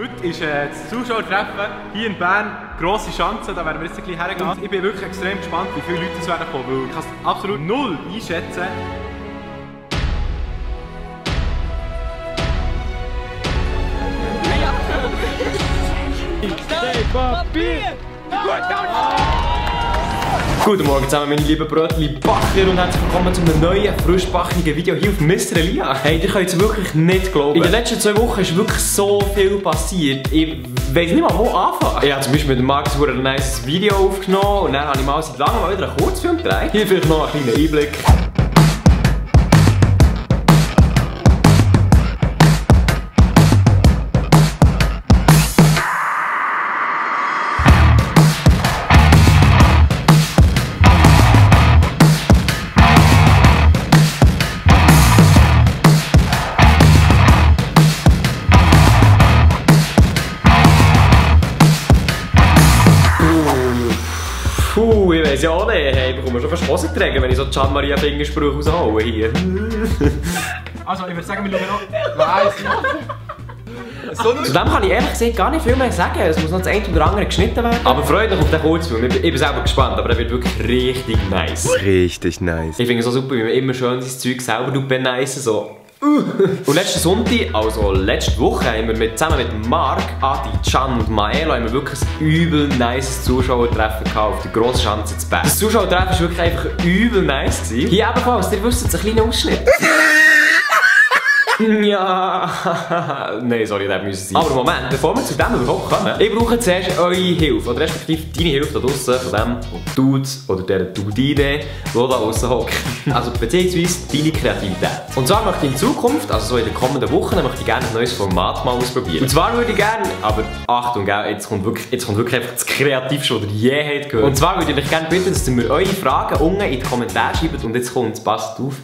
Heute ist das Zuschauertreffen hier in Bern. Grosse Chance, da werden wir jetzt ein bisschen hergehen. Ich bin wirklich extrem gespannt, wie viele Leute es werden kommen, weil ich kann es absolut null einschätzen. Papier! Guten Morgen zusammen, meine lieben Brötli-Bacher und herzlich willkommen zu einem neuen, frischbackigen Video hier auf Mr. Elia. Hey, ihr könnt es wirklich nicht glauben. In den letzten 2 Wochen ist wirklich so viel passiert. Ich weiss nicht mal, wo anfangen. Ich habe zum Beispiel mit dem Markus ein nice Video aufgenommen und dann habe ich mal seit langem mal wieder einen Kurzfilm gedreht. Hier vielleicht noch einen kleinen Einblick. Ich weiss ja auch nicht, hey, ich bekomme schon fast Hosen tragen, wenn ich so Gian Maria Fingersprüche raushaue hier. Also, ich würde sagen, wir schauen noch. Zu dem kann ich ehrlich gesagt gar nicht viel mehr sagen. Es muss noch das eine oder andere geschnitten werden. Aber freut euch auf den Kurzfilm. Ich bin selber gespannt, aber der wird wirklich richtig nice. Richtig nice. Ich finde es so super, wie man immer schön sein Zeug selber beneisen so. Und letzten Sonntag, also letzte Woche, haben wir zusammen mit Marc, Adi, Can und Maelo haben wir wirklich ein übel nice Zuschauertreffen auf der grossen Schanze zu Bern. Das Zuschauertreffen war wirklich einfach übel nice. Hier ebenfalls, ihr wisst, ein kleiner Ausschnitt. Ja, nein, sorry, das müssen sein. Aber Moment, bevor wir zu dem überhaupt kommen, ich brauche zuerst eure Hilfe, oder respektive deine Hilfe da draussen, von dem Dude oder der Dudine, der da draussen hockt. Also beziehungsweise deine Kreativität. Und zwar möchte ich in Zukunft, also so in den kommenden Wochen, möchte ich gerne ein neues Format mal ausprobieren. Und zwar würde ich gerne, aber Achtung, jetzt kommt wirklich einfach das Kreativste, was ihr je habt gehört. Und zwar würde ich euch gerne bitten, dass ihr mir eure Fragen unten in die Kommentare schreibt und jetzt kommt es, passt auf.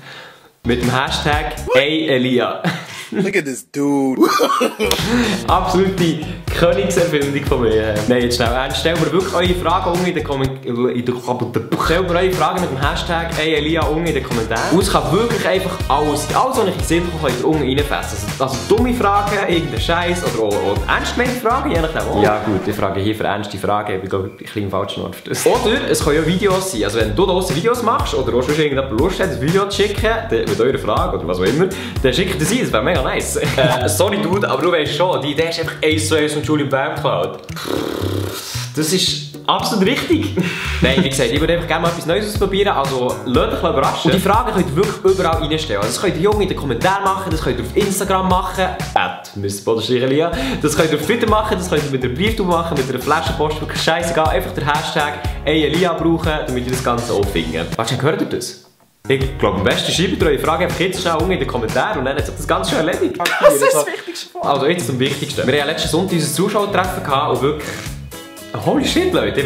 Mit dem Hashtag #Elia. Look at this dude. Absolute Königserfindung von mir. Nein, jetzt schnell ernst. Stellt mir wirklich eure Fragen unten in den Kommentaren. Stellt mir eure Fragen mit dem Hashtag #Elia unten in den Kommentaren. Und es kann wirklich einfach alles, was ich in den Sinn komme, könnt ihr unten reinfetzen. Also dumme Fragen, irgendeinen Scheiß oder auch ernst gemeinte Fragen, je nachdem. Ja gut, ich frage hier für ernste Fragen, ich glaube, ich bin falsch Ort für das. Oder es können ja Videos sein. Also wenn du draussen Videos machst oder auch schon irgendjemand Lust hat, ein Video zu schicken, mit eurer Frage oder was auch immer, dann schickt es ein, das wäre mega nice. Sorry Dude, aber du weißt schon, die Idee ist einfach 1:1 von Julian Bam geklaut. Das ist absolut richtig. Nein, wie gesagt, ich würde einfach gerne mal etwas Neues ausprobieren, also lasst euch überraschen. Und die Fragen könnt ihr wirklich überall reinstellen. Also das könnt ihr Junge in den Kommentaren machen, das könnt ihr auf Instagram machen, @Mr.Elia. Das könnt ihr auf Twitter machen, das könnt ihr mit einer Brieftube machen, mit einer Flaschenpost, wirklich scheißegal. Einfach den Hashtag #Elia brauchen, damit ihr das Ganze auch findet. Warte, hört ihr das? Ich glaube, am besten schreibt ihr eure Frage einfach jetzt schnell unten in den Kommentaren und dann hat sich das ganz schön erledigt. Das ist das Wichtigste. Also jetzt zum Wichtigsten. Wir hatten letzten Sonntag unser Zuschauertreffen und wirklich... Holy shit, Leute,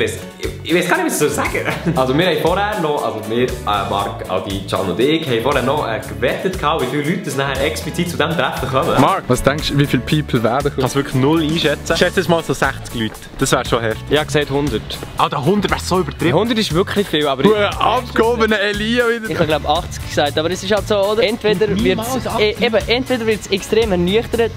ich weiß gar nicht, was ich sagen soll. Also wir haben vorher noch, also wir, Marc, Adi, Can und ich, haben vorher noch gewettet, wie viele Leute nachher explizit zu diesem Treffen kommen. Marc, was denkst du, wie viele People werden? Ich kann es wirklich null einschätzen. Ich schätze jetzt mal so 60 Leute. Das wäre schon heftig. Ich habe gesagt 100. Alter, 100 wäre so übertrieben. 100 ist wirklich viel, aber... Abgehobener Elia wieder. Ich habe glaube 80 gesagt, aber es ist halt so, oder? Entweder wird es extrem ernüchternd.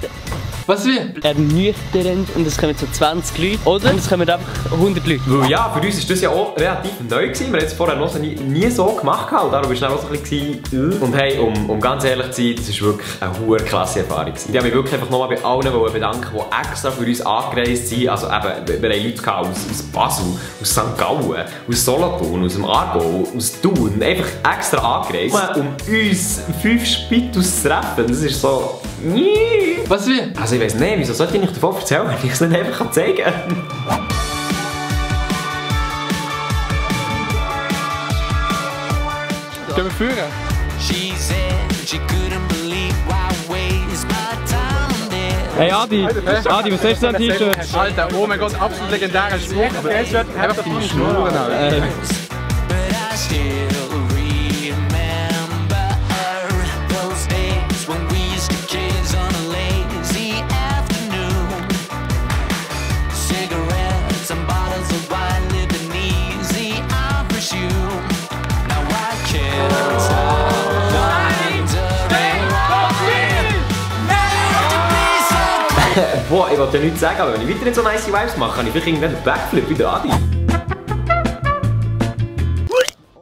Was wie? Ernüchternd und es kommen so 20 Leute, oder? Und es kommen einfach 100 Leute. Weil ja, für uns war das ja auch relativ neu gewesen. Wir haben es vorher noch so nie so gemacht und darum war es auch so ein bisschen... Und hey, um ganz ehrlich zu sein, das war wirklich eine hohe klasse Erfahrung gewesen. Ich habe mich wirklich einfach nochmal bei allen bedanken, die extra für uns angereist sind. Also eben, wir haben Leute aus Basel, aus St. Gallen, aus Solothurn, aus dem Aargau, aus Thun. Einfach extra angereist, um uns 5 Spitus zu treffen. Das ist so... Was wie? Also ich weiss nicht, wieso sollte ich nicht davon erzählen, wenn ich es nicht einfach zeigen kann? Können wir führen? Hey Adi, was hast du an T-Shirt? Alter, oh mein Gott, absolut legendärer Spruch. Aber einfach deine Schnurren, Alter. Boah, ich wollte ja nichts sagen, aber wenn ich weiterhin so nice Vibes mache, kann ich vielleicht irgendwann einen Backflip wie der Adi.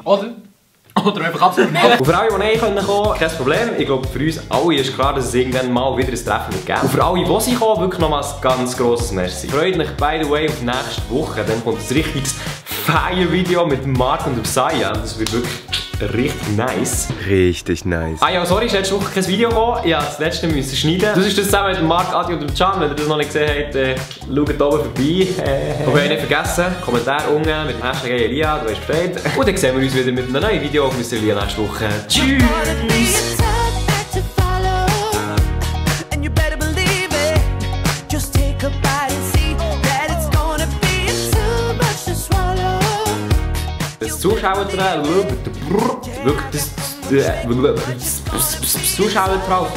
Oder einfach absolut nicht. Und für alle, die nicht kommen können, kein Problem. Ich glaube, für uns alle ist klar, dass es irgendwann mal wieder ein Treffen wird geben. Und für alle, die kommen, wirklich nochmal ein ganz grosses Merci. Freut mich, by the way, auf nächste Woche. Dann kommt ein richtiges Fire-Video mit Mark und Saya. Das wird wirklich richtig nice. Richtig nice. Ah ja, sorry, ist letzte Woche kein Video gekommen. Ich musste das letzte müssen schneiden. Das ist das zusammen mit Mark, Adi und Can. Wenn ihr das noch nicht gesehen habt, schaut oben vorbei. Und wir haben nicht vergessen, Kommentar unten mit dem Hashtag Elia, du weißt Bescheid. Und dann sehen wir uns wieder mit einem neuen Video auf Mr. Elia nächste Woche. Tschüss! Das Zuschauer dran, wirklich das Zuschauer drauf.